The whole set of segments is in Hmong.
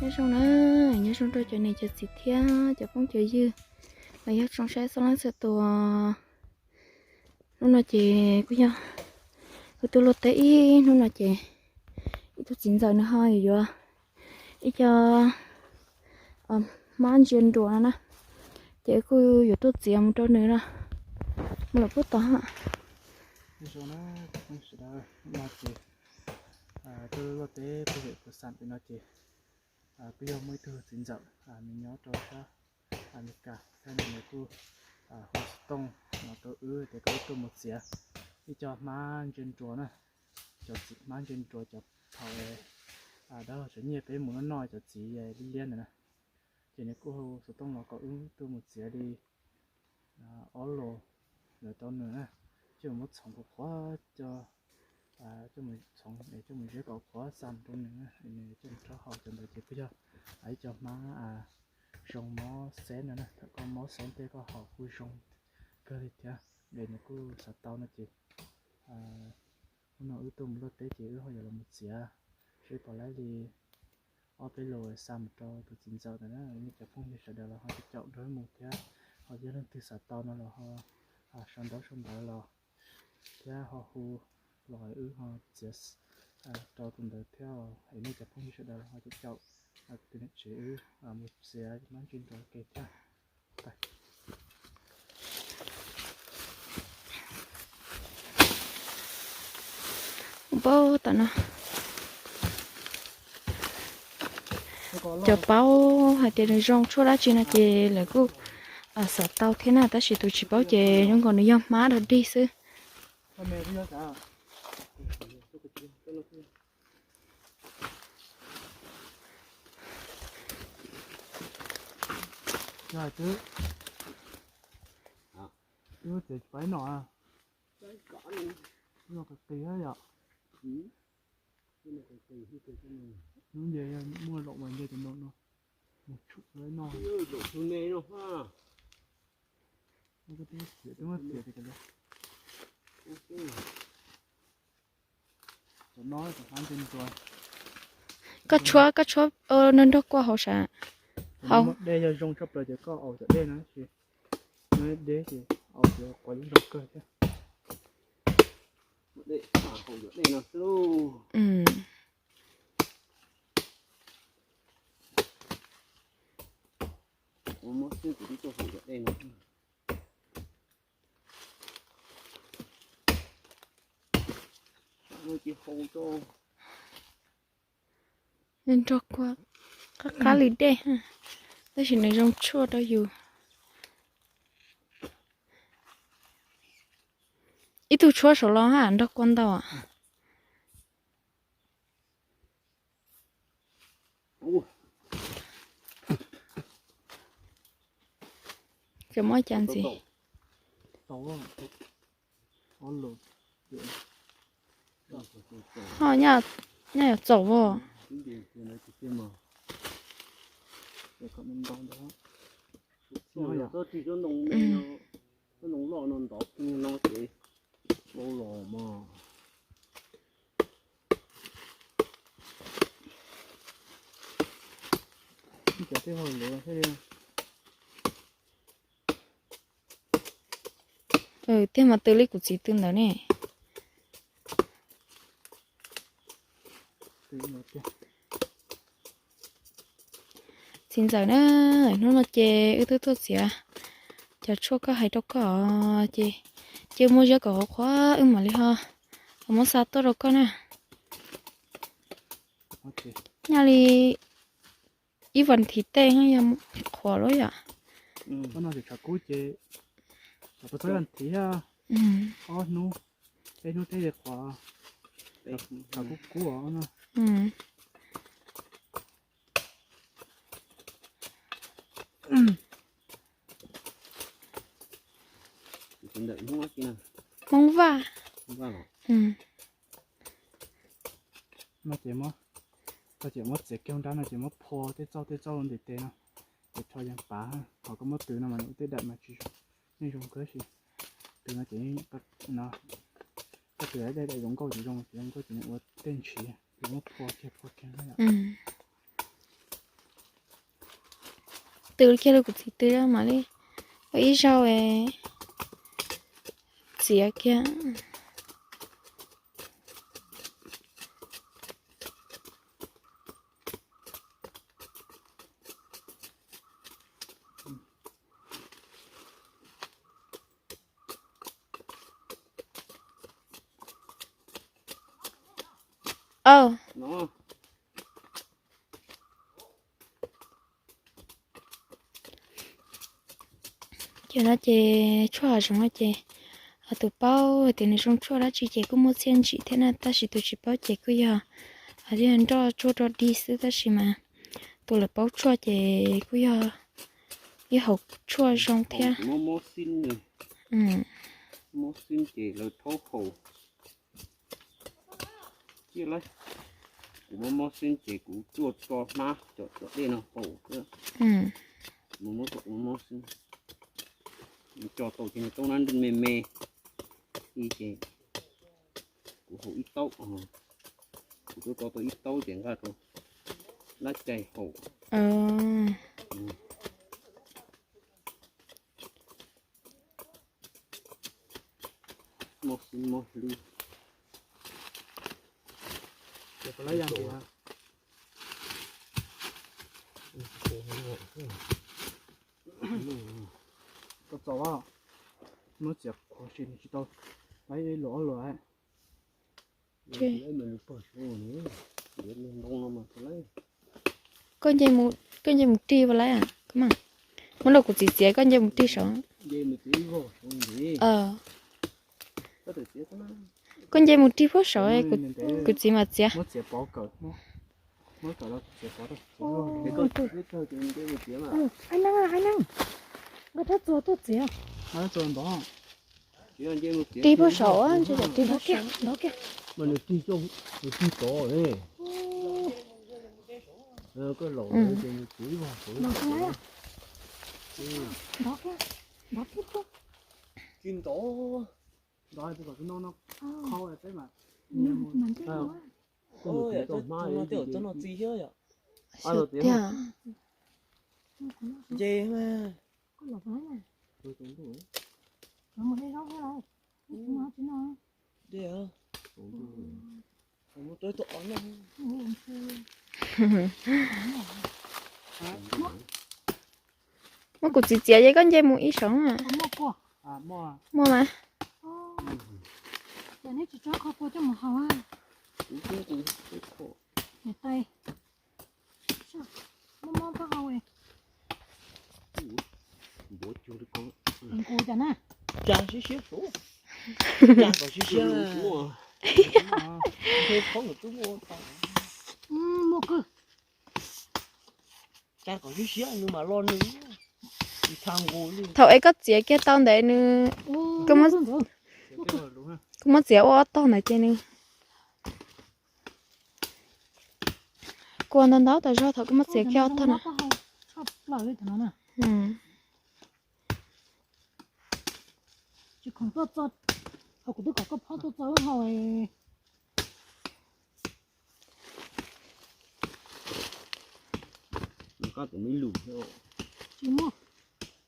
Nyob zoo na, nyob zoo rau cov niam cov txiv thiab cov phooj cov ywg los yog tsoom saib txhua leej txhua tus. Hnub no ces kuj yog wb tuaj luaj teb ib hnub no ces ib tug txiv ntxawm nws ho yuav ib co hmab ntsia nruas no na, ces wb kuj yuav tuaj txiav mus rau nws no, mus lawm puag tod. Nyob zoo na, cov phooj ywg sawv daws, hnub no ces tuaj luaj teb pem kuv xam pem no ces kuj yog muaj ib tug txiv ntxawm nws nyob rau sab Amelikas thiab nws kuj hu xov tooj no rau wb tias kom wb tuaj mus txiav ib co hmab ntsia nruas na, cov txiv hmab ntsia nruas cov thaum dawb cov nyiaj peb mus noj noj cov txiv liab liab ntawd na. Ces nws kuj hu xov tooj los kom wb tuaj mus txiav li ob los ntawd rau nws na, coj mus muab txhoov kom qhuav, coj mus txhoov es coj mus ziab kom qhuav xa mus rau nws na, nws coj mus rhaub haus. Cov ntawd ces kuj yog ib co hmab zoo mob xeeb no na, thaum koj mob xeeb tej koj haus kuj zoo kawg li thiab. Ces nws kuj xav tau no ces hnub no wb tuaj mus luaj teb ces wb ho yuav los mus txiav seb puas laib li ob peb los xa mus rau tus txiv ntxawm ntawd na. Nej cov phooj ywg sawv daws los ho caum caum nrog wb mus thiab, ho yog leej twg xav tau no los ho sau ntaub sau ntawv los thiab ho hu los wb ho txiav rau tus ntawd thiab. Es nej cov phooj ywg sawv daws los ho caum caum tus niam tsev wb mus txiav hmab ntsia nruas ua ke thiab. Npau taws no, cov paub hais tias nws zoo tshuaj dab tsi no ces lawv kuj xav tau thiab na, tab sis tus tsis paub ces zoo nkaus nws yog hmab dog dig xwb. Twb txiav tsis paub ib no, no qis qis yom. Hnub nce muaj zaum mas nce cov no no, mus tshum ib no. Koj txiav, twb muab txiav tias cov no, cov hmab ntsia nruas. Koj tshuab, koj tshuab nrog nrog kua hauv sav. Hauv dej yog zoo tshaj plaws ces koj aus cov dej no, tab sis no deb ces aus cov quav yeej zoo kawg thiab. Nrog kua qab qab li dej, tab sis nws zoo tshuaj rau yus. Ib tug tshuab saum los ha, nrog kua ntau. Ces muab cas ntxiv? Ho nyaj, nyaj yuav txaus as. Tiag mas tw li kuv txiv tw ntawd ne. Txiv ntxawm na, hnub no ces wb twb tuaj txiav cov tshuaj koj hais rau koj ces cia muab ziab kom qhuav qhuav wb mam li ho muab xa tuaj rau koj na. Nyaj li ib vas thiv tej yog qhuav lawm yom. Koj no ces tshav kub ces tshav kub txog ib vas thiv, ob hnub, peb hnub teb li qhuav, tshav kub kub os no. Hmoob Vaj. No ces muab, koj ces muab txiav kiag nrab no ces muab phua tej txauj tej txauj ntim tes no, ces rho yees pav, ho koj muab tw no mas nws ua tej daim mas tsis zoo, yeej zoo kawg si. Tw no ces no, koj tw daim daim zoo nkauj ces zoo, tsis zoo nkauj ces nws ua tej ntshiv, ces muab phua kiag phua kiag no yom. Tw kiag rau kuv txiv tw mam li ua ib zaug txiav kiag. Au. Ces no ces tshuaj hav zoov no ces tus paub hais tias nws zoo tshuaj dab tsi ces kuj muaj txiaj ntsim thiab na, tab sis tus tsis paub ces kuj yog hais tias nroj tsuag rog dig xwb, tab sis mas tus lawv paub tshuaj ces kuj yog ib hauv tshuaj zoo thiab. Mob xwb ces lawv thaub haus. Kuv mob mob xwb ces kuv tuaj tso hnab cov dej no haus xwb. Mob mob xwb, tso tau ces nws tau hnab me me ib ces kuv haus ib taub. Kuv tuaj tso tau ib taub ces nqa rau lab cai haus. Mob xwb mob hlwb. Txaus txaus, muab txiav qhuav sim tsis tau, lawv luam ob luam. Koj nce mus rig puas laib? Muab rau kuv txiv txiav, koj nce mus rig saud. Koj nce mus rig puag saud, kuv txiv mam txiav. Tig puag saud, tig puag saud. Tiag. Muab kuv txiv txiav ces koj nce mus ib saud. Muaj mas. Thaum es koj txiav kiag tau ntawd nws, koj muab txiav ua ob tog ntawd ces nws kua ntau ntau tas zog thaum koj muab txiav kiag ob tog na.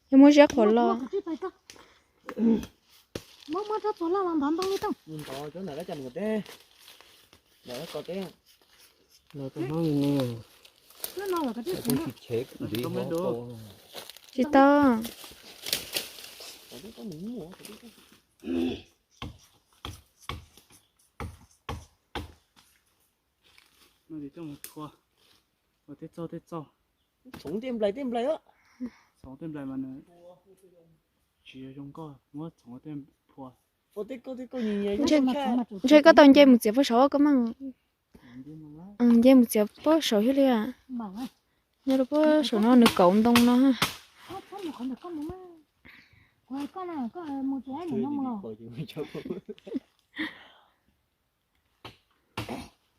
Yog muab ziab qhuav los. Tsis tau. Txhoov tej nplais tej nplais, txhoov tej nplais mas nws tsis zoo nkauj, muab txhoov tej phua. Ntshe koj tau nce mus txiav puag saud koj mas. Nce mus txiav puag saud thiaj li. Nyob rau puag saum no nws kauv ntoo no.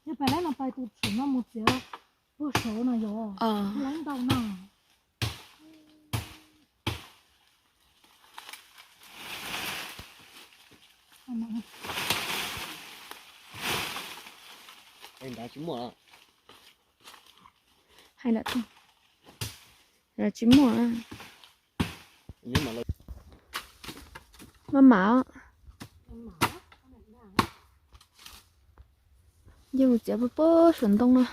Yog pais lab no pais tus tshum no mus txiav puag saud no yog lab ntau no. Hais nram. Tsis muaj. Maj mam. Yog mus txiav puag saum ntoo no.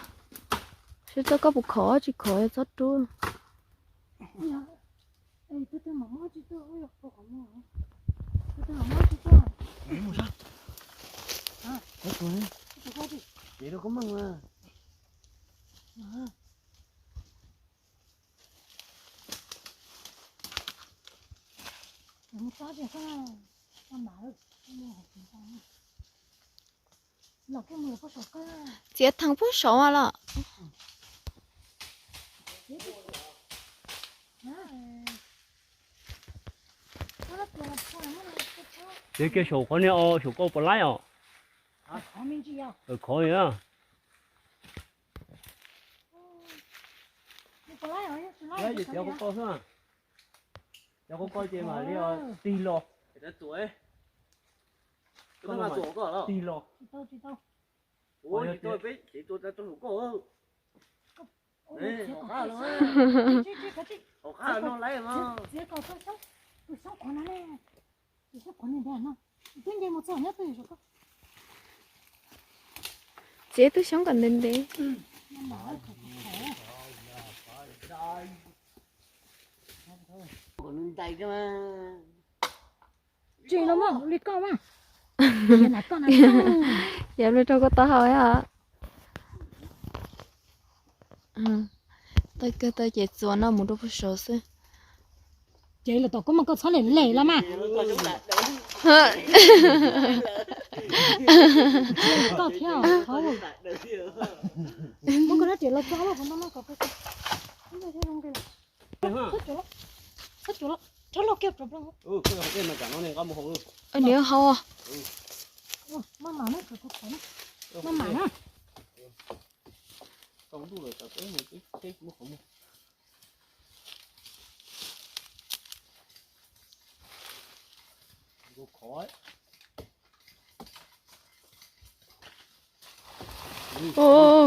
Seb txoj koj puas khov tsis khov txhob rub. Txiav theem puag saud los. Txiav kiag saum qhov niag o saum koj puas laib os? Khov li. Txiav qhov koj xwb. Cov koj koj ces mam li tig los. Tig los. Txiav tus xyoob kom ntev ntev. Tsis los mas li koj mas. Yog li rau koj tau hau os. Tau kawg tau ces txuas no mus rau puag saud xwb. Ces los tom koj mas koj txhob lem lem los mas. Koj thiab. Muab koj rab riam los tso los no kom Nws hau. Maj mam na. Maj mam na.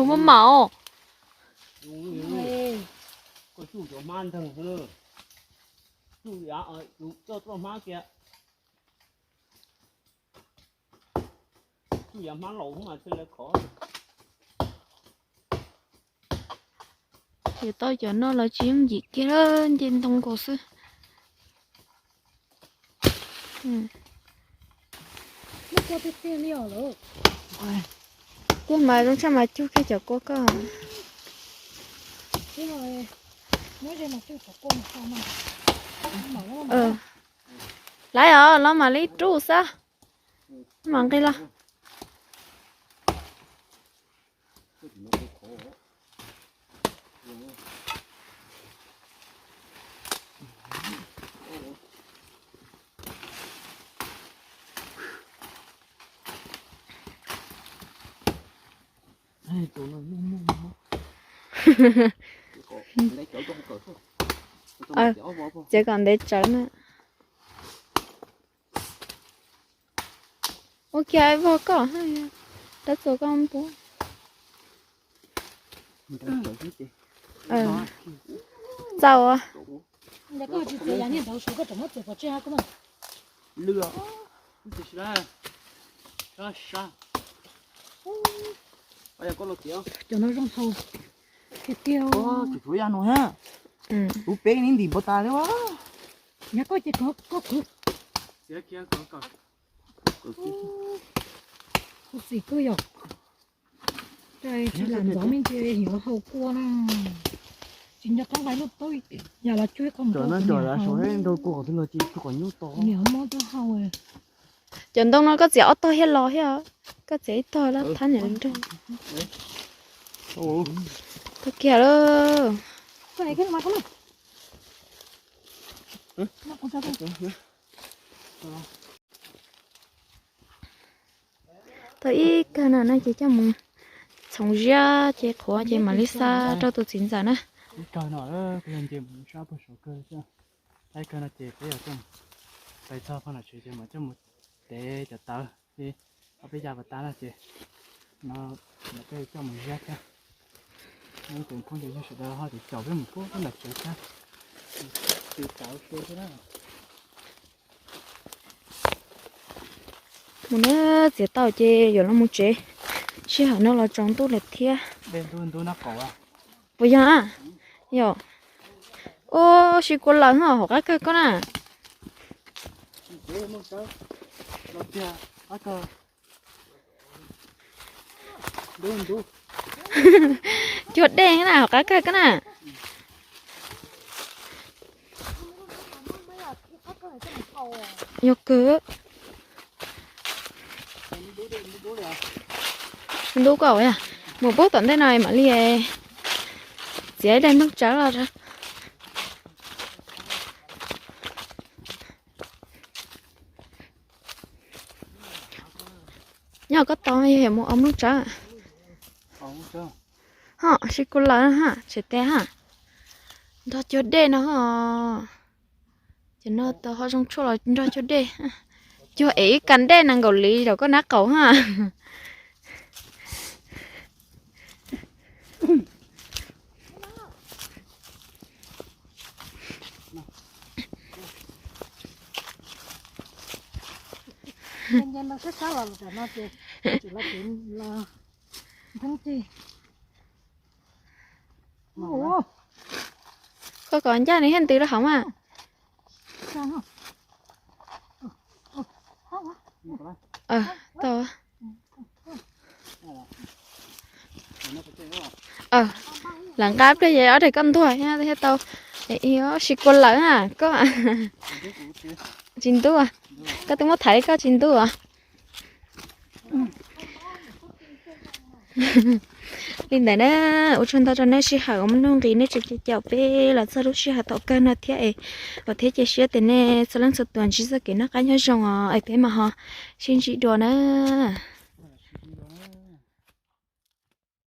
Maj mam os. Koj tsuj cov hmab nteeg xwb. Tsuj yav, tsuj txoj hmab kiag. Tsuj yav hmab laus mas thiaj li khov. Yuav tau cov no los tsis yooj yim kiag, nce ntoo nkaus xwb. Tej mas zoo tshaj mas cug kiag cov kua koj. Laiv os, los mam li rub xwb. Mam nqis los. Txiav kom ntev tsawv na. Ua kiag vog koj, rab txuas koj npua. Txaus. Cov no zoo haus tiag tiag. Tsuav yam no ha. Lub peb neb ntim npau tas li. Nyab koj ces koj khwv. Kuv txiv kuj yog tsis lam ntxov me ntsis yuav haus kua na. Tsis nco qab nqa lub taub yam los cuab qhov muag rau kuv niam haus. Niam mob tuaj haus. Cov ntoo no koj txiav ob tog thiaj los thiab, koj txiav ib tog los thab niam nrog. Tag kiag lawm. Tau ib kawg no na ces coj mus txhoov ziab ces qhuav ces mam li xa rau tus txiv ntxawm na. Ib kawg no kuv yog nce mus sab puag saum kawg xwb. Ib kawg no ces peb yog coj mus, pais txog pog nom tsev ces mam coj mus tev cov tawv li ob peb yav pas tas no ces no peb coj mus ziab thiab. Ib tus phooj ywg yog sawv daws ho ces caum peb mus puag pog nom tsev thiab. Mus na, txiav tau ces yuav los mus tsev, sij hawm no los tsaus ntuj lawm thiab. Puas yog? Yog. Ua si kua lawm hauv qab kawg koj na. Cuag dej na, hauv qab kawg koj na. Yog kawg. Ntub koj, mus pub tom ntej no mam li txiav ib daim nplooj tsawb los. Nyob koj tau yog mus ua nplooj tsawb. Ho si kua lawm ha, tseem tes ha. Nrog cuag dej no. Ces no tau ho zoo tshuaj los nrog cuag dej. Cuag es ib kas dej nees nkaum li rau koj nab qaum ha. Koj kom ncaj nws thiaj ntws rau hauv mas. Tau. Lawv nqa pliag ces ob daim koj ntuag thiab tau. Si kua lawm na koj. Tsis ntub. Koj twb muab thaiv koj tsis ntub. Li ntawd na, ua tsaug ntau rau nej sij hawm uas muaj nuj nqis nej tseem caum peb los txog lub sij hawm thaum kawg no thiab es, vam thiab cia siab tias nej txhua leej txhua tus ntsib txoj kev noj qab nyob zoo os es peb mam ho sib ntsib dua na.